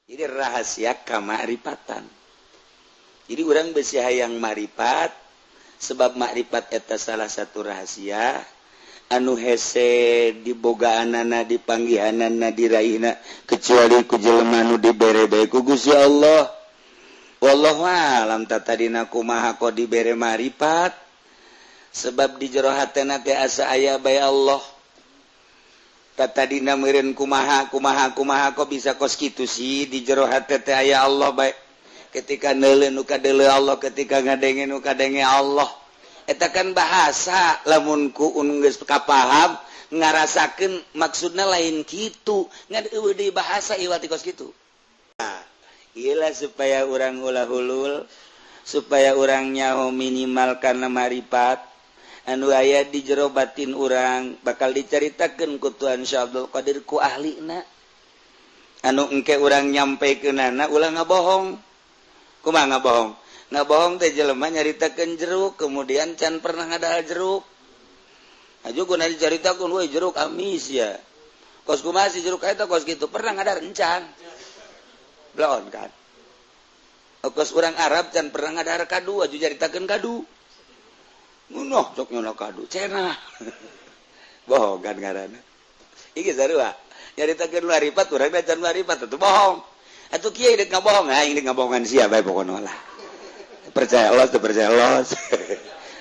Jadi rahasia kamakrifatan. Jadi urang besi hayang makrifat sebab makrifat eta salah satu rahasia anu hese dibogaanana dipanggihanana diraihna kecuali ku jelema nu dibere bae ku Gusti Allah. Wallahu alam tatadina kumaha kok dibere makrifat sebab di jero hatena teh asa aya bae Allah. Tatadina meureun kumaha kumaha kumaha kok bisa kos kitu sih di jero hate teh aya Allah bae. Ketika neuleuh nu kadeuleuh Allah, ketika ngadenge nu kadenge Allah. Eta kan bahasa lamun ku geus kapaham ngarasakeun maksudna lain kitu, ngan eueuh deui bahasa iwal ti kos kitu. Nah, ieu supaya urang ulah hulul, supaya urang nyaho minimal kana marifat anu aya di jero batin urang bakal dicaritakeun ku Tuhan Syekh Abdul Qadir ku ahlina anu engke urang nyampekeunana ulah ngabohong. Kumaha ngabohong? Ngabohong teh jelema nyaritakeun jeruk kemudian can pernah ngadahar jeruk. Aju guna dicaritakeun we jeruk amis ya. Kos kumaha si jeruk eta kos kitu pernah ngadahar encan. Belon kan. Kos urang Arab can pernah ngadahar kadu aju caritakeun kadu. Nuh cok nyono kadu cenah. Bohong kan ngaranna. Iki sarua nyaritakeun marifat urang teh can marifat atuh bohong. Atuh kieu deuk ngabohong, aing deuk ngabohongan sia bae pokona lah. Percaya los teu percaya los.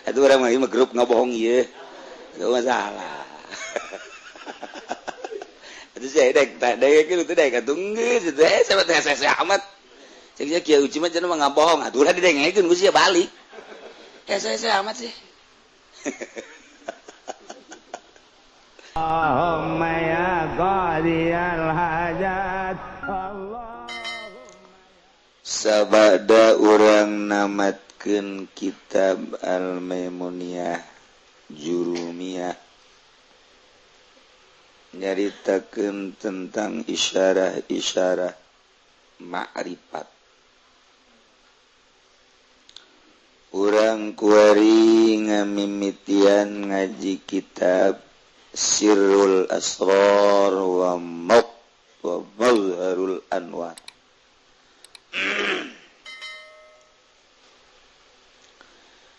Atuh urang mah ieu grup ngabohong ieu. Itu masalah. Atuh sia dek tak dek kieu teh dek atuh geus teh sama teh hese amat. Cek sia kieu uci mah cenah mah ngabohong atuh ulah didengekeun ku sia balik. Hese amat sih. Allahumma ya qadiyal hajat. Allah. Sabada urang namatkeun kitab Al-Maimuniyah Jurumiyah nyaritakeun tentang isyarah-isyarah ma'rifat. Urang kuari ngamimitian ngaji kitab Sirrul Asrar wa Mazharul Anwar.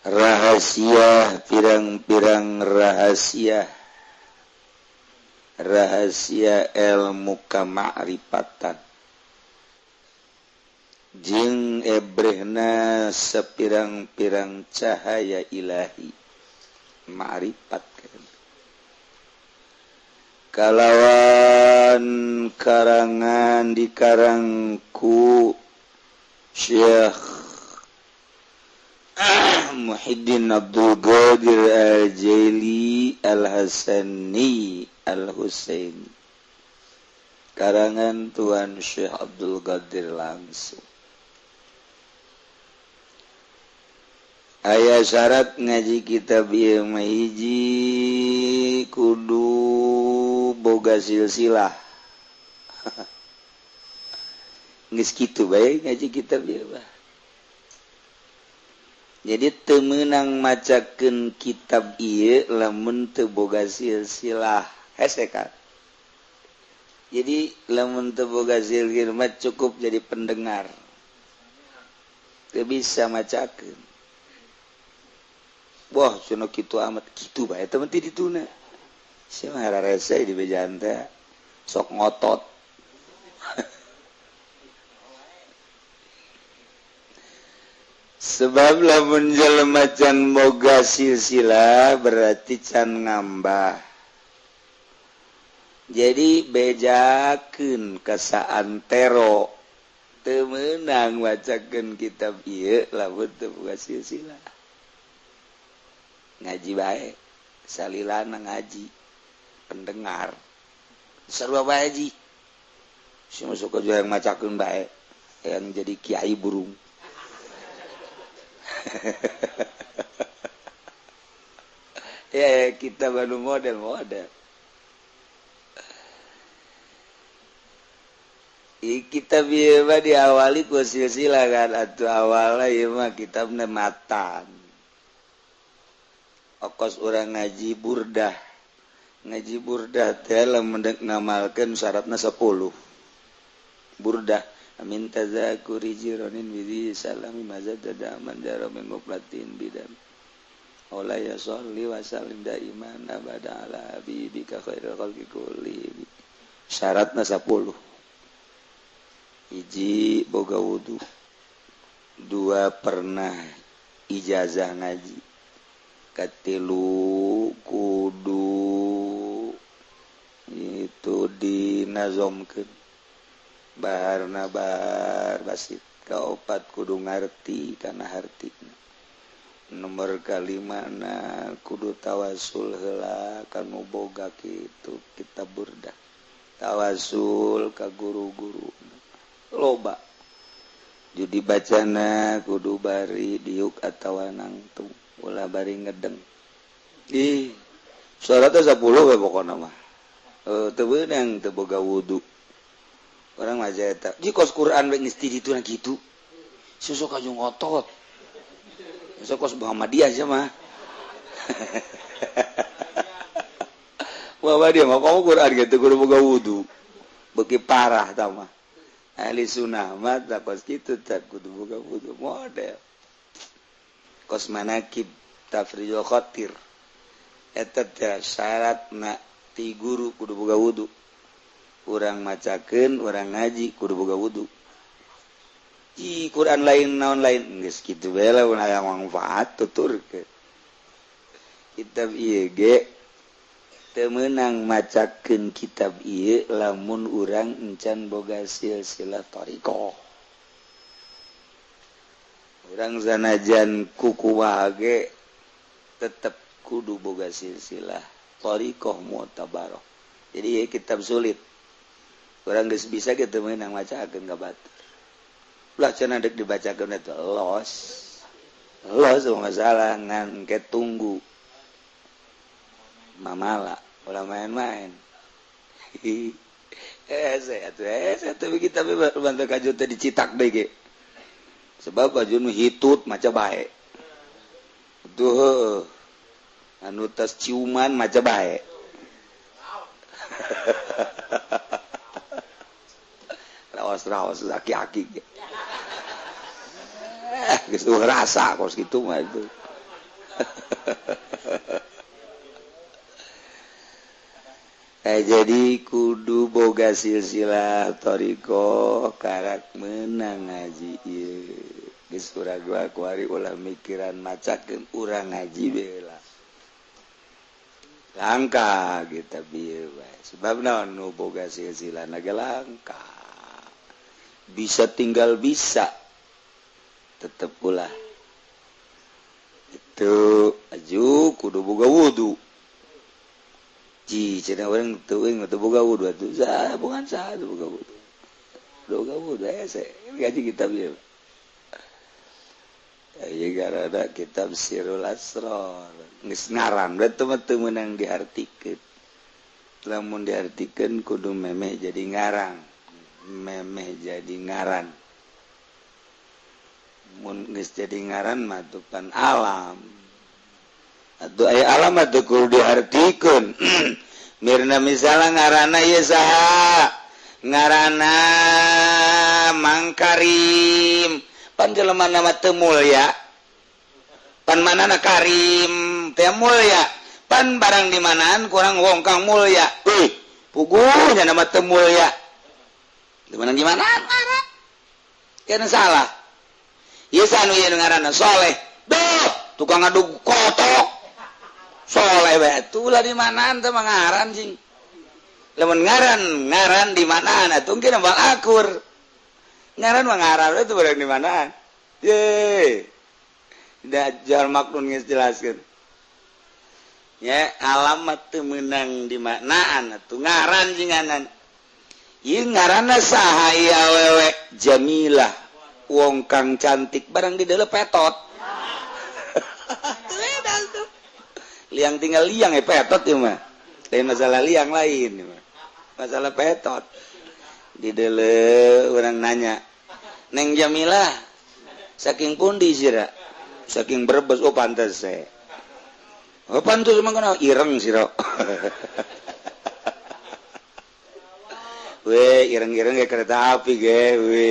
Rahasia pirang-pirang rahasia, rahasia ilmu kamakrifatan jeung ebrehna sepirang-pirang cahaya ilahi ma'rifat kalawan karangan dikarangku Syekh Muhyiddin Abdul Qadir Al-Jaili Al-Hasani Al-Husaini, karangan Tuan Syekh Abdul Qadir langsung. Aya syarat ngaji kitab ieu mah hiji kudu boga silsilah. Geus kitu bae ngaji kitab ieu mah. Jadi teu meunang macakeun kitab ieu lamun teu boga silsilah. Hese kan. Jadi lamun teu boga silsilah mah cukup jadi pendengar. Teu bisa macakeun. Wah, cenah kitu amat kitu bae teh mah dituna. Sia mah hararese di bejaan teh sok ngotot. Sebab lamun jelema can boga silsilah berarti can ngambah. Jadi bejakeun ka saantero teu meunang macakeun kitab ieu lamun teu boga silsilah. Ngaji bae salilana ngaji pendengar sarua bae ji si masuk ke yang macakeun bae yang jadi kiai burung. Ya kita baru model-model kita bieu diawali ku silsilah kan atuh awalna ieu mah kitabna matan. Okos urang ngaji burdah. Ngaji burdah teh lamun dek ngamalkeun syaratna 10. Burdah Amin tazakuri jironin bidhi salami mazadada man jaro min muplatin bidam. Ola ya sholli wa sallim daiman abada ala habibika khairil khalqi kulli. Syaratna 10. Hiji boga wudu, dua pernah ijazah ngaji, katilu kudu itu dinazomkeun baharna bahar basit, kaopat kudu ngarti kana hartina, nomor kalima na kudu tawasul heula kanu boga kitu kitab burdah, tawasul ka guru-guru loba judi bacana kudu bari diuk atawa nangtung ulah bari ngedeng. Ih syaratna 10 we pokona mah. Teu beunang teu boga wudu. Urang mah eta ji kos Quran we geus ti ditu na kitu. Susuk kajung otot. Susuk kos Muhammadiyah sia mah. Muhammadiyah mah kamu Quran gitu kudu boga wudu. Beuki parah tah mah. Ahli sunnah mah tak kos kitu tak kudu boga wudu model. Kos manakib tafrijul khatir. Eta teh syaratna ti guru kudu boga wudu. Urang macakeun, urang ngaji kudu boga wudu. Ih, Quran lain naon lain geus kitu bae lamun aya manfaat tuturkeun. Kitab ieu ge teu meunang macakeun kitab ieu lamun urang encan boga silsilah thariqah. Urang sanajan kukumaha ge tetep kudu boga silsilah thariqah mu'tabarah. Jadi ieu kitab sulit. Urang geus bisa ge teu meunang macakeun ka batur. Ulah cenah deuk dibacakeun eta los. Los masalah ngan ke tunggu. Mamala ulah main-main. Saya tuh kita bantu kajut teh dicitak deui ge. Sebab baju nu hitut maca bae. Tuh anu tas ciuman maca bae. Raos-raos aki-aki ge. Geus rasa kos kitu mah itu. Jadi kudu boga silsilah thariqah karak meunang ngaji ieu. Geus urang gua kuari ulah mikiran macakeun urang ngaji bae lah. Langka kita bieu bae. Sebab naon nu boga silsilah ge langka. Bisa tinggal bisa. Tetep ulah. Itu aju kudu boga wudu. Ji cenah urang teuing teu boga wudu atuh. Sah bukan sah teu boga wudu. Boga wudu hese ngaji kitab ieu. Ieu garada kitab Sirrul Asrar. Geus ngaran we teu teu meunang diartikeun. Lamun diartikeun kudu memeh jadi ngarang. Memeh jadi ngaran. Mun geus jadi ngaran mah tuh pan alam. Atuh aya alam atuh kudu diartikeun. Mirna misalnya ngaranna ieu saha? Ngaranna Mang Karim. Pan jelema mah teu mulya. Pan manana Karim teu mulya. Pan barang di manaan kurang wong kang mulya. Euy, puguh nya nama teu mulya. Di mana di manaan ngaran? Kana salah. Ieu sanu ieu ngaranna Soleh. Duh, tukang ngadug kotok. Soleh bae atuh lah di manaan teh mah ngaran cing. Lamun ngaran ngaran di manaan atuh engke nambah akur. Ngaran mah ngaran we teu barang di manaan. Ye. Dajjal maknun geus jelaskeun. Ya, alamat teu meunang di manaan atuh ngaran jinganan. Ieu ngaranna saha ieu awewe? Jamilah. Wong kang cantik barang di dalam petot. Liang tinggal liang ya petot ya mah. Lain masalah liang lain ya mah. Masalah petot. Di dele orang nanya, Neng Jamilah saking pundi sira? Saking Brebes. Oh pantes se. Oh pantes emang kenal ireng sira. We ireng-ireng kayak kereta api ge we.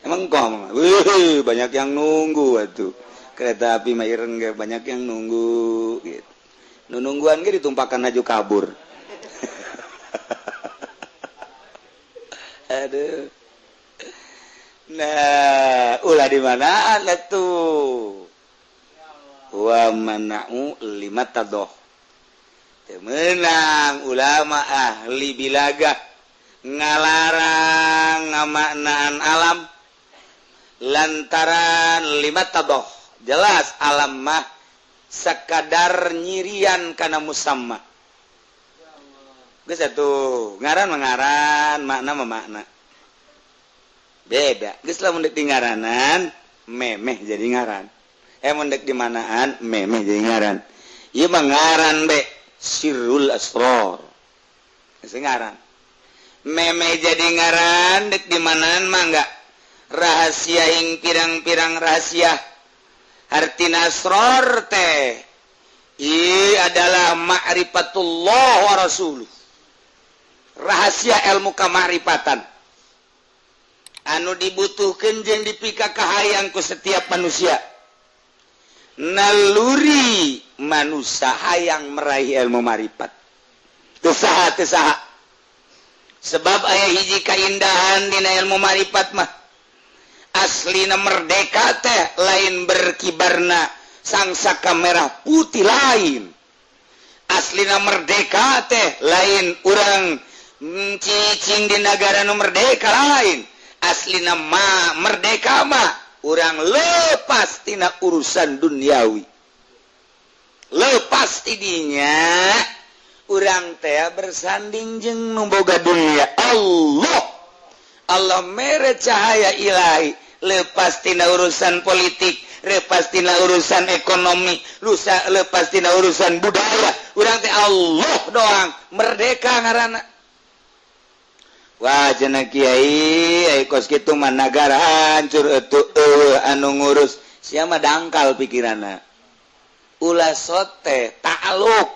Emang kok wih banyak yang nunggu atuh. Kereta api mah ireng ge banyak yang nunggu gitu. Nu nungguan ge ditumpakan aju kabur. Aduh. Nah, ulah di manaan atuh. Wa mana'u lima tadoh. Menang ulama ahli bilagah ngalarang ngamaknaan alam lantaran lima tadoh. Jelas alam mah sekadar nyirian kana musamma. Geus atuh ngaran mengaran, makna memakna. Beda. Geus lamun deuk di ngaranan memeh jadi ngaran. Mun deuk di manaan memeh jadi ngaran. Ieu mah ngaran be sirrul asror. Geus ngaran. Memeh jadi ngaran deuk di manaan mah enggak. Rahasia ing pirang-pirang rahasia. Artina asror teh ieu adalah ma'rifatullah wa rasuluh. Rahasia ilmu kamakrifatan anu dibutuhkan jeung dipika kahayang ku setiap manusia. Naluri manusia hayang meraih ilmu marifat. Teu saha teu saha. Sebab aya hiji kaindahan dina ilmu marifat mah. Aslina merdeka teh lain berkibarna sangsaka merah putih lain. Aslina merdeka teh lain urang cicing di negara nu merdeka lain. Aslina ma merdeka mah urang lepas tina urusan duniawi. Lepas tidinya urang teh bersanding jeung nu boga dunia Allah. Allah mere cahaya ilahi, lepas tina urusan politik, lepas tina urusan ekonomi, lusa lepas tina urusan budaya. Urang teh Allah doang merdeka ngaranna. Wah cenah kiai, ai kos kitu mah nagara hancur atuh eueuh anu ngurus. Sia mah dangkal pikiranna. Ulah sote ta'aluk.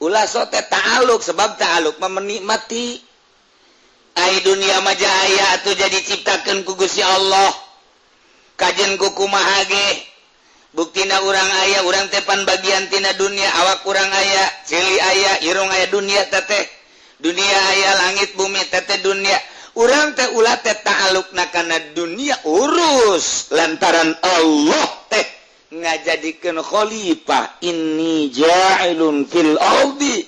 Ulah sote ta'aluk sebab ta'aluk mah menikmati. Ai dunia mah jaya atuh jadi ciptakeun ku Gusti Allah. Kajen ku kumaha ge. Buktina urang aya, urang teh pan bagian tina dunia, awak urang aya, ceuli aya, irung aya dunia teteh. Dunia aya langit bumi teteh dunia. Urang teh ulah teh ta'alukna kana dunia urus lantaran Allah teh ngajadikeun khalifah. Inni ja'ilun fil ardi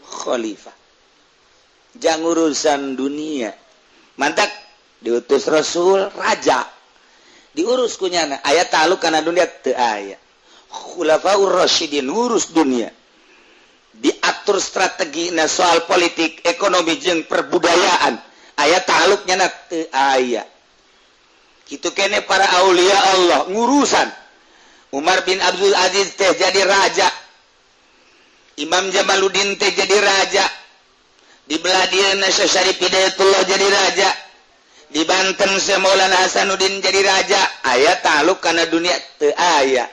khalifah. Jang urusan dunia. Mantak diutus Rasul raja. Diurus kunyana aya ta'aluk kana dunia teu aya. Khulafaur Rasyidin ngurus dunia. Diatur strategi na soal politik, ekonomi jeung perbudayaan. Aya ta'aluknya na teu aya. Kitu kene para aulia Allah ngurusan. Umar bin Abdul Aziz teh jadi raja. Imam Jamaluddin teh jadi raja. Di belah dieu Syekh Syarif Hidayatullah jadi raja. Di Banten Syekh Maulana Hasanuddin jadi raja. Aya ta'aluk kana dunia teu aya.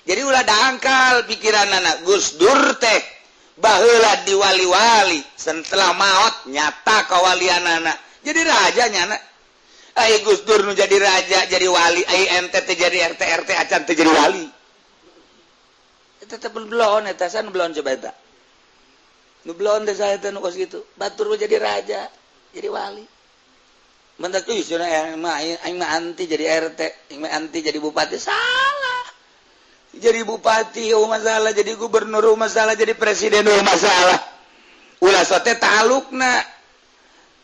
Jadi ulah dangkal pikiranana Gus Dur teh baheula di wali-wali setelah maot nyata kawalianana jadi raja nyana. Ai Gus Dur nu jadi raja jadi wali, ai ente teh jadi RT RT acan teh jadi wali. Eta teh belon eta san belon coba eta. Nu belon teh saya teh nu kos kitu. Batur jadi raja, jadi wali. Mentak euy cenah aing mah anti jadi RT, aing mah anti jadi bupati. Salah. Jadi bupati oh masalah, jadi gubernur oh masalah, jadi presiden oh masalah. Ulah sote ta'alukna.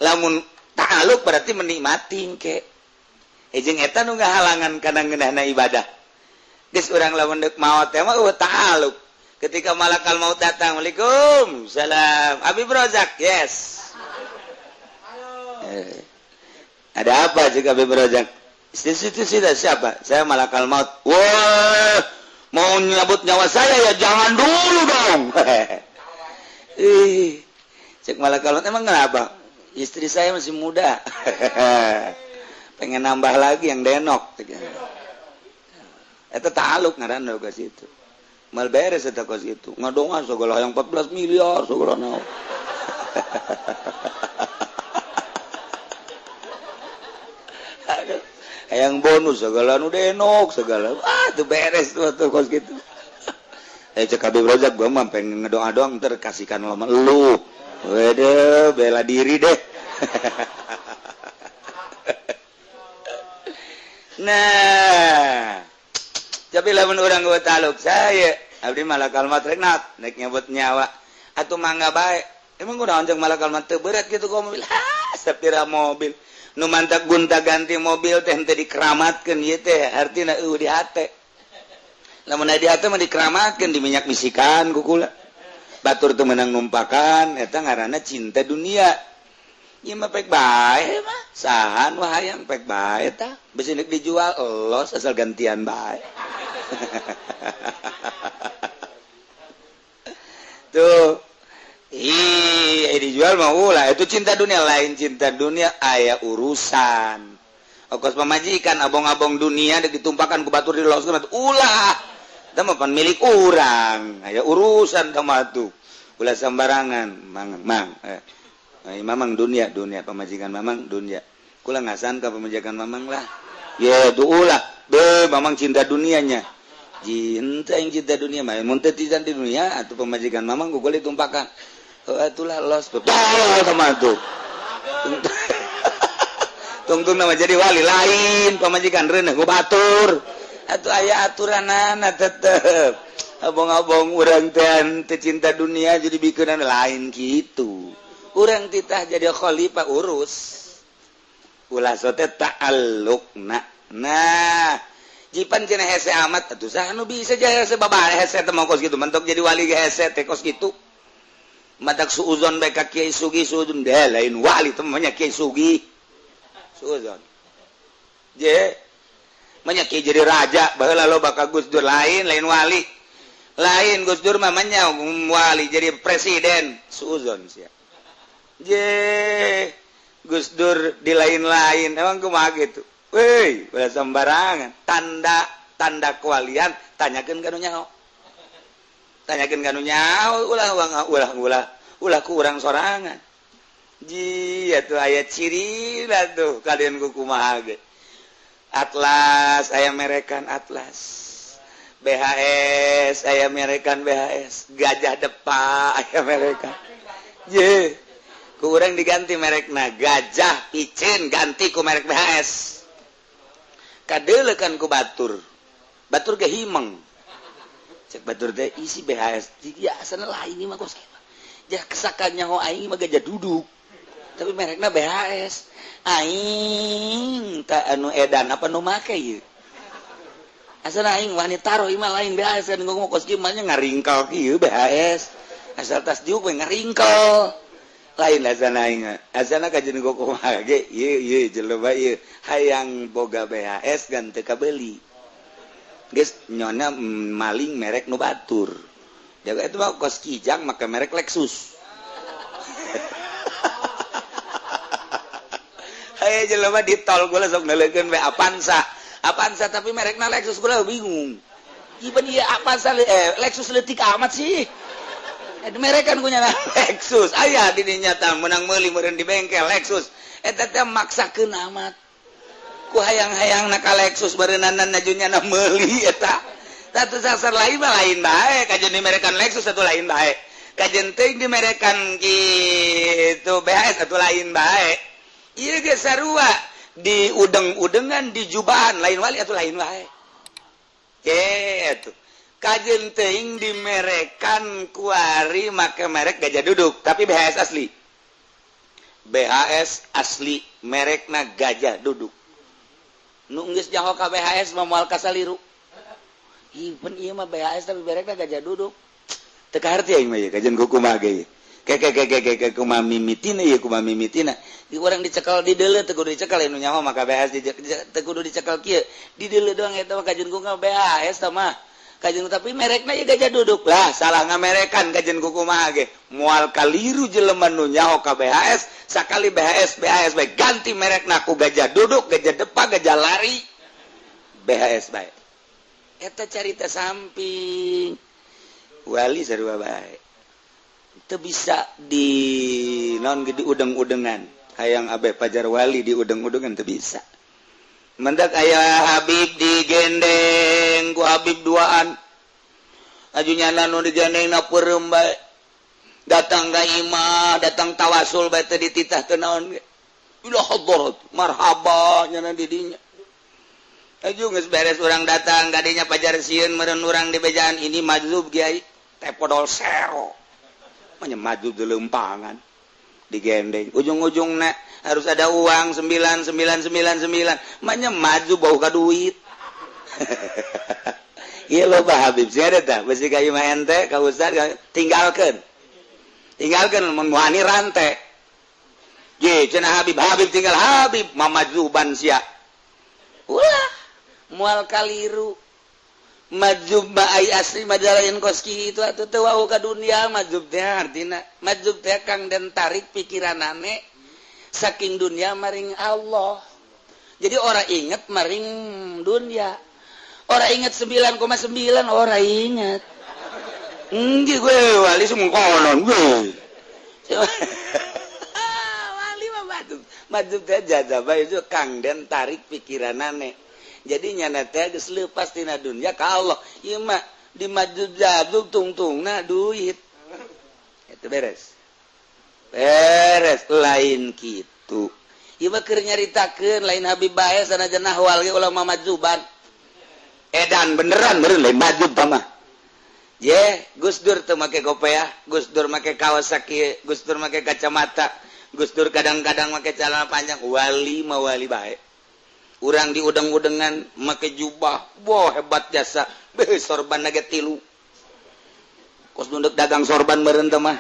Lamun ta'aluk berarti menikmati ke. Jeung eta nu ngahalangan kana ngeunahna ibadah. Geus urang lamun deuk maot teh mah eueuh ta'aluk. Ketika malakal maut datang, Waalaikum salam. Habib Rozak, yes. Ada apa jika Habib Rozak? Situ siapa? Saya malakal maut. Wah, mau nyabut nyawa saya ya jangan dulu dong. Ih, cek malakal maut emang kenapa? Istri saya masih muda. Pengen nambah lagi yang denok. Eta ta'aluk ngaranna ka situ. Mal beres eta kos itu. Ngadonga segala yang 14 miliar segala naon. Aduh, hayang bonus segala nu denok segala. Ah, tuh beres tuh tuh kos gitu. Cek Habib Rozak gua mah pengen ngedoa doang ntar kasihkan lo sama lu. Waduh, bela diri deh. Nah, tapi lamun urang gua taluk saya abdi malakal maut rek naik nyebut nyawa atuh mangga bae. Emang gua naon jeung malakal maut teu berat kitu ku mobil. Ha, sapira mobil nu mantak gunta ganti mobil teh henteu dikeramatkeun ieu teh artina eueuh di hate. Lamun di hate mah dikeramatkeun di minyak bisikan ku kula. Batur teu meunang numpakan eta ngaranna cinta dunia. Ieu mah pek bae mah sahan wah hayang pek bae tah besi nek dijual los asal gantian bae. Tuh ih dijual mah ulah itu cinta dunia lain cinta dunia aya urusan. Okos pamajikan abong-abong dunia dek ditumpakan ku batur diloskeun ulah. Tah mah pan milik urang aya urusan tah mah tuh. Ulah sembarangan mang mang. Mamang dunia dunia pamajikan mamang dunia kula ngasan ka pamajikan mamang lah ye tuh ulah be mamang cinta dunianya cinta yang cinta dunia mah mun teu cinta di dunia atuh pamajikan mamang ku kula ditumpakan heuh atulah los betul sama tuh tungtung nama jadi wali lain pamajikan reuneuh ku batur atuh aya aturanana tetep abong-abong urang teh teu cinta dunia jadi bikeunan lain kitu. Urang titah jadi khalifah urus ulah sote ta'alluqna. Nah jipan cenah hese amat atuh saha nu bisa jaya hese babare hese teh mah kos kitu mentok jadi wali ge hese teh kos kitu matak suuzon bae ka Kiai Sugi suuzon deh lain wali teh mah nya Kiai Sugi suuzon je mah nya Kiai jadi raja baheula loba ka Gus Dur lain lain wali lain Gus Dur mah nya wali jadi presiden suuzon sia je Gus Dur di lain-lain emang kumaha gitu weh ulah sembarangan tanda tanda kewalian tanyakeun ka nu nyaho tanyakeun ka nu nyaho ulah ulah ulah ulah ku urang sorangan ji atuh aya ciri lah tuh kalian ku kumaha ge Atlas aya merekan Atlas BHS aya merekan BHS Gajah Depa aya merekan je kurang diganti merekna Gajah Picen ganti ku merek BHS kadelekan ku batur batur ge himeng cek batur teh isi BHS ya asana lain mah kos jah kesakannya ho aing mah gajah duduk tapi merekna BHS aing tak anu edan apa nu make ieu asana aing wani taruh ieu mah lain BHS kan ngomong kos kieu mah ngaringkel kieu BHS asal tas diuk we ngaringkel lain azana aing azana kajeun kumaha ge ieu ieu jelema ieu hayang boga BHS gan teu kabeuli geus nyona maling merek nu batur jaga itu mah kos kijang make merek Lexus. Haye jelema di tol gua sok neuleukeun we Avanza Avanza tapi merekna Lexus gua bingung ieu ieu Avanza Lexus leutik amat sih merekan punya Lexus aya di nyata menang meuli meureun di bengkel Lexus eta teh maksakeun amat ku hayang-hayang na ka Lexus bareunanan najunya na meuli eta satu sasar lain mah lain bae kajeun dimerekan Lexus satu lain bae kajeun teuing dimerekan kitu BHS satu lain bae ieu ge sarua di udeng-udengan di jubahan lain wali atuh lain bae kitu kajeun teuing dimerekan kuari make merek Gajah Duduk tapi BHS asli BHS asli merekna Gajah Duduk nu geus nyaho ka BHS mah moal kasaliru ieu ieu mah BHS tapi merekna Gajah Duduk teu kaharti aing mah ieu kajeun kumaha ge ke kumaha mimitina ieu kumaha mimitina di urang dicekal di deuleu teu kudu dicekal nu nyaho maka BHS teu kudu dicekal kieu di deuleu doang eta mah kajeun kumaha BHS tah mah kajeun tapi merekna ieu Gajah Duduk lah salah ngamerekan kajeun kumaha ge moal kaliru jelema nu nyaho ka BHS sakali BHS BHS bae ganti merekna ku Gajah Duduk Gajah Depa Gajah Lari BHS bae eta carita samping wali sarua bae Teu bisa di non di udeng-udengan. Hayang abe pajar wali di udeng-udengan teu bisa. Mendak aya Habib digendeng ku Habib duaan. Aju nyana nu digandeng na peureum bae. Datang ka imah, datang tawasul bae, teu dititah teu naon ge. Ila hadrat, marhaba nyana di dinya. Aju geus beres urang datang kadinya, pajar sieun meureun urang di bejaan ini majzub, kiai teh podol sero. Manya majzub di lempangan digendeng, ujung-ujungna harus ada uang 9999. Manya maju bau ka duit. Iya loh, Pak Habib sih ada tak besi kayu mah ente ka ustad tinggalkan, tinggalkan, mun wani rantai ye cenah Habib. Habib tinggal Habib mamajuban sia, ulah moal kaliru. Majzub mah ai asli majalain kos kitu atuh, teu wau ka dunia. Majzub teh artina majzub teh kang den tarik pikiranane saking dunia maring Allah. Jadi orang inget maring dunia, orang inget 9,9, orang inget. Enggak, gue wali semua konon gue. Wali mah majzub. Majzub teh jazabah itu kang den tarik pikiranane, jadi nyana teh geus leupas tina dunia ka Allah. Ieu mah di majzub jazub tungtungna duit itu. Beres beres, lain kitu. Ieu mah keur nyaritakeun, lain Habib bae, sanajan ahwal ge ulah majzuban. Edan beneran meureun, lain majzub mah. Ye, Gus Dur teu make kopiah, Gus Dur make Kawasaki, Gus Dur make kacamata, Gus Dur kadang-kadang make celana panjang, wali mah wali bae. Urang di udang-udangan make jubah, wah hebat jasa, beh sorban nage tilu. Kos nunduk dagang sorban meureun teh mah.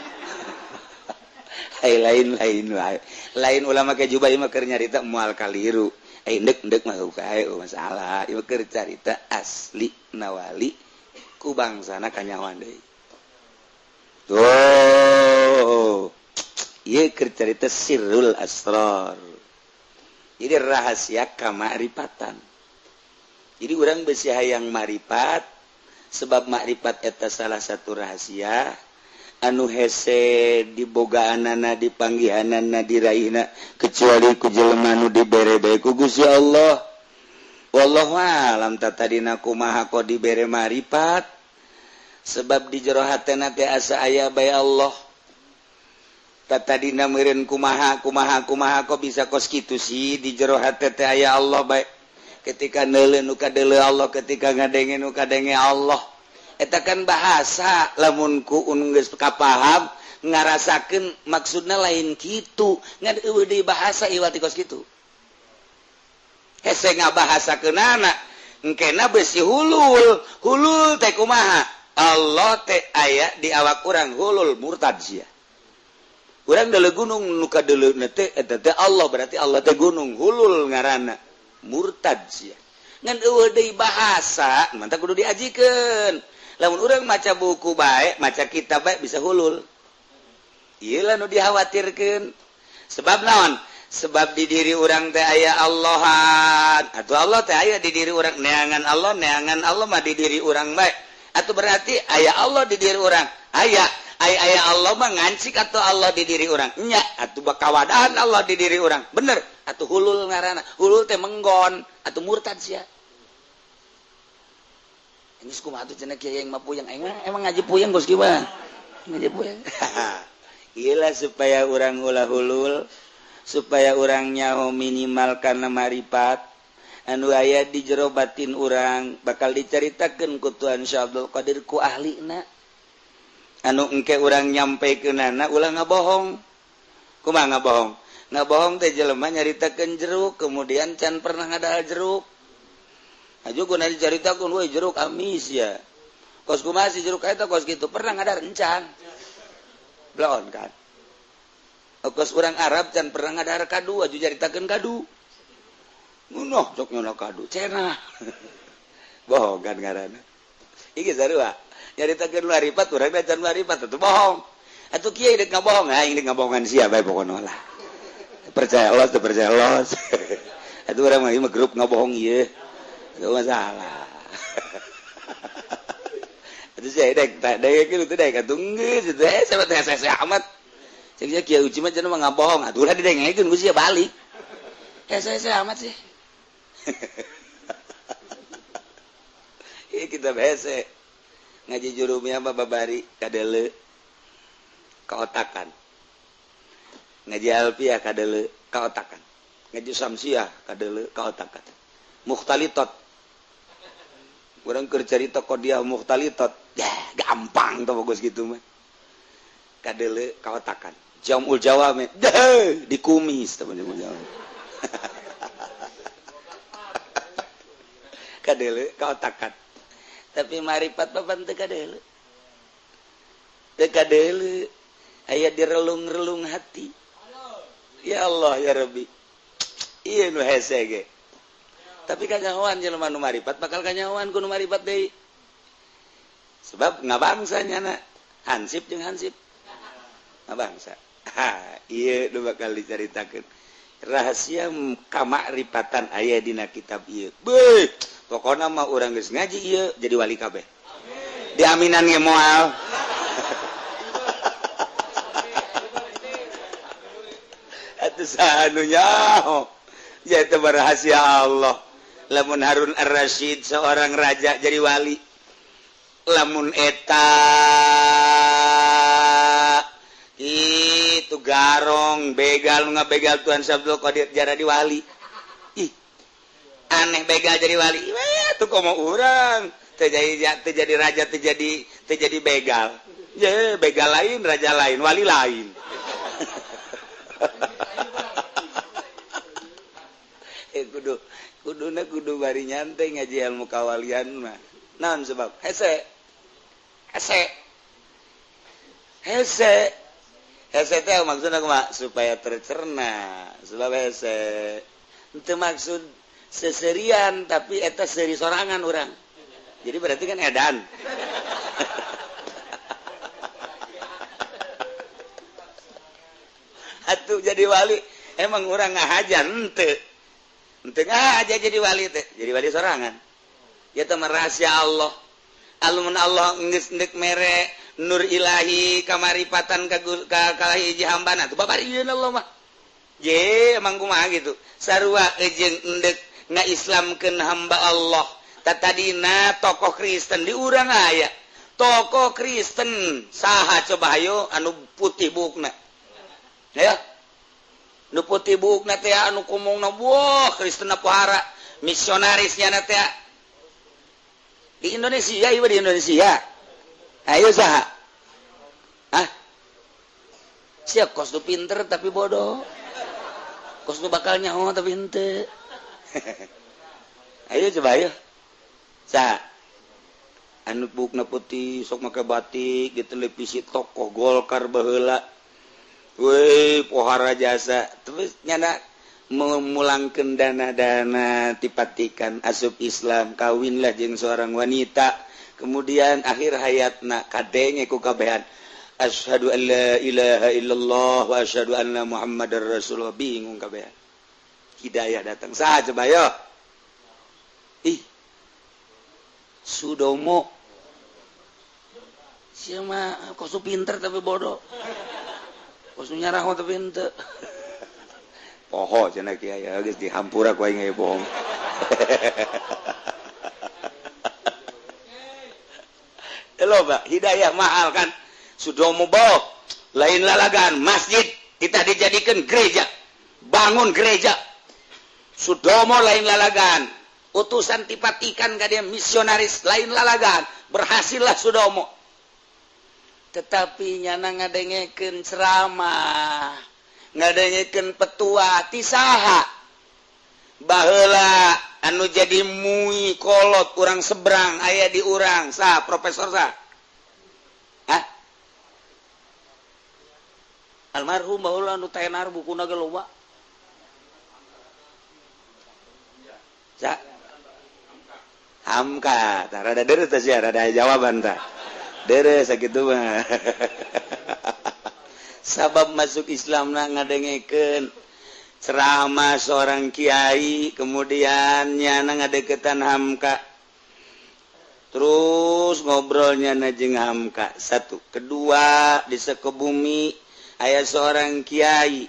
Hai, lain lain lain. Lain ulah make jubah, ieu mah keur nyarita moal kaliru. Eh, ndek ndek mah kae masalah. Ieu keur carita asli nawali ku bangsana kanyawan deui. Tuh. Ieu keur carita sirrul asrar. Jadi rahasia kamakrifatan. Jadi urang besi hayang maripat, sebab makrifat eta salah satu rahasia anu hese dibogaanana, dipanggihanana, diraihna kecuali ku jelema nu dibere bae ku Gusti Allah. Wallahu alam tadina kumaha kok dibere maripat, sebab di jero hatena teh asa aya bae Allah. Tadina meureun kumaha kumaha kumaha kok bisa kos kitu sih, di jero hate teh aya Allah bae. Ketika neuleuh nu kadeuleuh Allah, ketika ngadenge nu kadenge Allah. Eta kan bahasa lamun ku geus kapaham ngarasakeun maksudna lain kitu, ngan eueuh deui bahasa iwal ti kos kitu hese ngabahasakeunana. Engkena besi hulul. Hulul teh kumaha? Allah teh aya di awak urang, hulul murtad sia. Urang deuleu gunung, nu kadeuleuh teh eta teh Allah, berarti Allah teh gunung, hulul ngaranna, murtad sia. Ngan eueuh deui bahasa, mantap kudu diajikeun. Lamun urang maca buku bae, maca kitab bae bisa hulul. Ieu lah nu dikhawatirkeun. Sebab naon? Sebab di diri urang teh aya Allahan atau Allah teh aya di diri urang, neangan Allah, neangan Allah mah di diri urang bae. Atau berarti aya Allah di diri urang, aya aya aya Allah mah ngancik atau Allah di diri urang nya, atau bakawadahan Allah di diri urang bener atau hulul ngaranna. Hulul teh menggon atau murtad sia. Ini kumaha tuh cenah kiai yang mah puyeng? Aing emang ngaji puyeng, bos, gimana ngaji puyeng. Iyalah, supaya urang ulah hulul, supaya urang nyaho minimal karena maripat anu aya di jero batin urang, bakal diceritakan ku Tuhan Syekh Abdul Qadir ku ahlina anu engke urang nyampe ke nana ulah ngabohong. Kumaha ngabohong? Ngabohong teh jelema nyaritakeun jeruk, kemudian can pernah ngadahar jeruk. Aju guna dicaritakeun, "Woi, jeruk amis ya." Kos kumaha sih jeruk eta kos kitu, pernah ngadahar encan? Belon kan. Kos urang Arab can pernah ngadahar kadu, aju caritakeun kadu. Ngunoh cok nyono kadu cenah. Bohong kan ngaranna. Iki sarua. Nyaritakeun maripat, urang can maripat, atuh bohong. Atuh kieu deuk ngabohong, aing deuk ngabohongan sia bae pokona lah. Percaya Allah teu percaya Allah. Atuh urang mah grup ngabohong ieu. Itu masalah. Itu sih dek tak dek itu dek atuh geus itu sama teh hese amat. Cek sia Kiai Uci mah cenah mah ngabohong, atuh ulah didengekeun ku sia balik. Hese amat sih. Ieu kitab hese. Ngaji jurumiyah mah babari kadele kaotakan. Ngaji alfiah kadele kaotakan. Ngaji samsiah kadele kaotakan. Mukhtalitot. Urang keur carita qodiah mukhtalitot. Ya, gampang tuh bagus gitu mah. Kadele kaotakan. Jamul jawame deh dikumis teman jamul jawame. Kadele kaotakan. Tapi maripat papan teu kadele. Teu kadele aya direlung-relung hati. Ya Allah ya Rabbi. Ieu nu hese ge. Tapi kanyahoan jelema nu maripat bakal kanyahoan ku nu maripat deui. Sebab ngabangsa nyana hansip jeung hansip. Ngabangsa. Ha, ieu nu bakal dicaritakeun. Rahasia kamakrifatan aya dina kitab ieu. Beuh, pokona mah urang geus ngaji ieu jadi wali kabeh. Amin. Diaminan ge moal. Atuh saha nu nyaho? Ya itu rahasia Allah. Lamun Harun Ar-Rasyid seorang raja jadi wali. Lamun eta itu garong begal ngabegal Tuhan Abdul Qadir jara di wali. Ih, aneh begal jadi wali. Weh, tuh komo urang teu jadi raja teu jadi begal. Ye, begal lain, raja lain, wali lain. Kudu kuduna kudu bari nyantai ngaji ilmu kawalian mah. Naon sebab? Hese. Hese. Hese. Hese teh maksudna kumaha? Supaya tercerna. Sebab hese. Henteu maksud seserian tapi eta seuri sorangan urang. Jadi berarti kan edan. Atuh jadi wali emang urang ngahajan henteu. Henteu ngahaja jadi wali teh, jadi wali sorangan. Ya teh rahasia Allah. Alumun Allah geus deuk mere nur ilahi kamaripatan ka ka hiji hambana tuh babarieun Allah mah. Je emang kumaha gitu. Sarua jeung endek ngaislamkeun hamba Allah. Tatadina tokoh Kristen di urang aya. Tokoh Kristen saha coba hayo anu putih buukna. Ya. Nu putih buukna teh anu kumungna wah Kristen pohara misionarisnya na teh di Indonesia, ieu di Indonesia. Ayo saha? Ah. Siap kos nu pinter tapi bodoh. Kos nu bakal nyaho tapi henteu. Ayo coba ayo. Saha? Anu buukna putih sok make batik di televisi tokoh Golkar baheula. Woi, pohara jasa. Terus nyana memulangkeun dana-dana tipatikan asup Islam, kawinlah jeung seorang wanita. Kemudian akhir hayatna kadenge ku kabehan. Asyhadu an la ilaha illallah wa asyhadu anna Muhammadar Rasulullah. Bingung kabehan. Hidayah datang. Saha coba yo? Ih. Sudomo. Sia mah kos pinter tapi bodoh. Kos nyarah tapi henteu. Poho cenah kiai geus dihampura ku aing bohong. Loba hidayah mahal kan. Sudomo boh lain lalagan masjid kita dijadikan gereja. Bangun gereja. Sudomo lain lalagan. Utusan tipatikan ka dia misionaris lain lalagan. Berhasillah Sudomo. Tetapi nyana ngadengekeun ceramah, ngadengekeun petua ti saha? Baheula anu jadi mui kolot urang seberang aya di urang saha profesor saha? Hah? Almarhum baheula anu tenar bukuna ge loba. Sa? Hamka, tah rada deureuh teh sia, rada jawaban tah. Dere sakitu mah. Sabab masuk Islam na ngadengekeun ceramah seorang kiai, kemudian nyana ngadeketan Hamka. Terus ngobrolnya na jeung Hamka satu. Kedua di Sukabumi aya seorang kiai.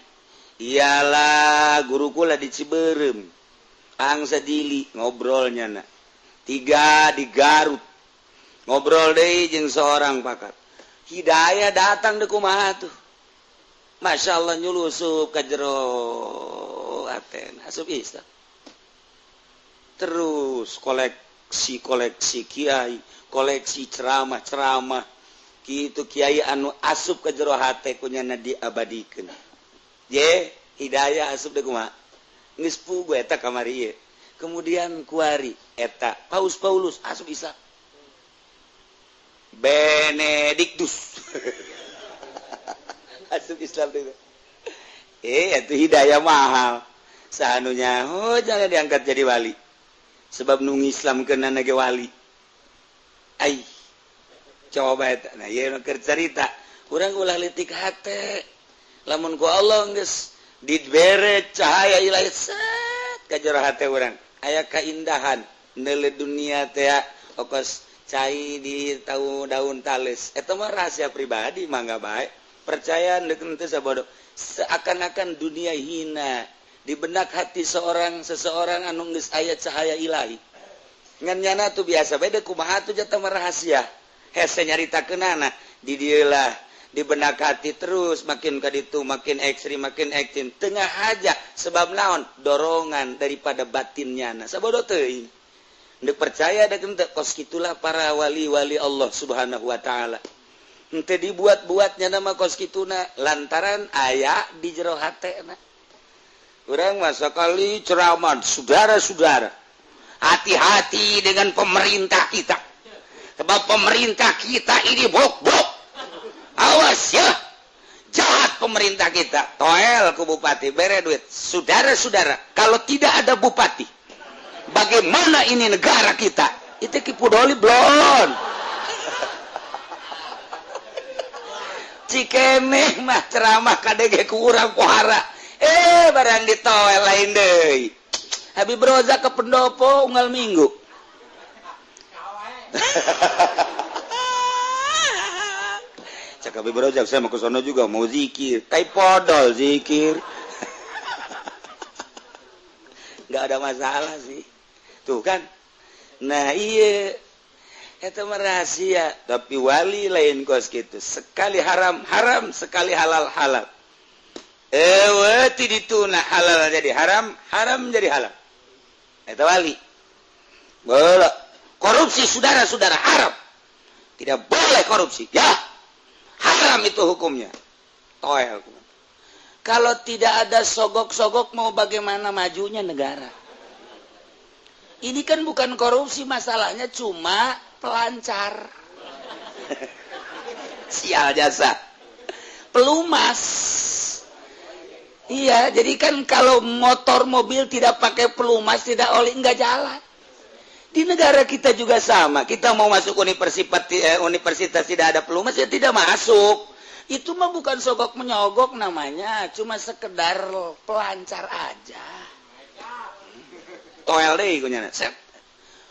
Iyalah guru kula di Ciberem. Angsa Dili ngobrolnya na. Tiga di Garut. Ngobrol deui jeung seorang pakar. Hidayah datang deui kumaha tuh. Masya Allah nyulusup ka jero aten asup Islam. Terus koleksi-koleksi kiai, koleksi ceramah-ceramah kitu kiai anu asup ka jero hate kunyana diabadikeun. Ye, hidayah asup deui kumaha? Geus puguh eta kamari ieu. Kemudian kuari eta Paus Paulus asup Islam. Benedictus asup Islam deui. Itu hidayah mahal. Sanunya oh jangan diangkat jadi wali. Sebab nu Islam kena ge wali. Ai. Coba eta. Nah, ieu nu keur carita. Urang ulah leutik hate. Lamun ku Allah geus dibere cahaya ilahi set ka jero hate urang. Aya kaindahan neuleuh dunia teh okos cai di tau daun tales. Eta mah rahasia pribadi mangga bae. Percaya deuk teu sabodo. Seakan-akan dunia hina di benak hati seseorang anu geus aya cahaya ilahi. Ngan nyana tuh biasa beda kumaha tuh jatah mah rahasia. Hese nyaritakeunana di dieu lah di benak hati terus makin ka ditu makin ekstrim makin ekstrim tengah aja sebab naon dorongan daripada batinnya na sabodo teuing. Ndek percaya deuk henteu kos kitulah para wali-wali Allah Subhanahu wa taala. Henteu dibuat-buatnya nama kos kituna lantaran aya di jero hatena. Urang mah sakali ceramah saudara-saudara, hati-hati dengan pemerintah kita. Sebab pemerintah kita ini bok-bok. Awas ya, jahat pemerintah kita. Toel ku bupati, bere duit. Saudara-saudara, kalau tidak ada bupati, bagaimana ini negara kita? Itu Ki Pudoli blon. Cikeneh mah ceramah kadege ku urang pohara. Barang ditoel lain deui. Habib Roza ke pendopo unggal minggu. Cak Habib Roza saya mau ke sono juga mau zikir. Tai podol zikir. Enggak ada masalah sih. Tuh kan. Nah iya eta mah rahasia, tapi wali lain kos kitu. Sekali haram haram, sekali halal halal. Ewe ti dituna halal jadi haram, haram jadi halal. Eta wali. Boleh. Korupsi saudara-saudara haram. Tidak boleh korupsi. Ya. Haram itu hukumnya. Toel. Kalau tidak ada sogok-sogok mau bagaimana majunya negara? Ini kan bukan korupsi masalahnya, cuma pelancar. Sial jasa. Pelumas. Iya, jadi kan kalau motor mobil tidak pakai pelumas, tidak oli, enggak jalan. Di negara kita juga sama. Kita mau masuk universitas tidak ada pelumas, ya tidak masuk. Itu mah bukan sogok menyogok namanya, cuma sekedar pelancar aja. Toel deh kunyana. Set.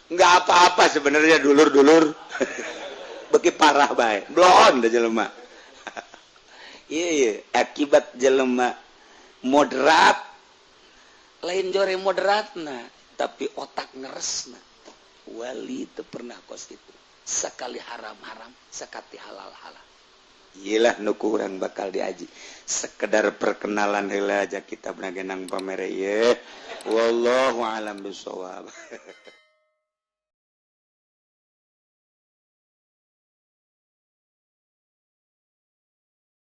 Enggak apa-apa sebenarnya dulur-dulur. Beki parah bae. Blon dah jelema. Iya, akibat jelema moderat lain jore moderatna tapi otak ngeresna. Wali itu pernah kos itu. Sekali haram-haram, sekali halal-halal. Iyalah nu kurang bakal diaji. Sekedar perkenalan heula aja kita benagenang pamere ieu. Wallahu alam bisawab.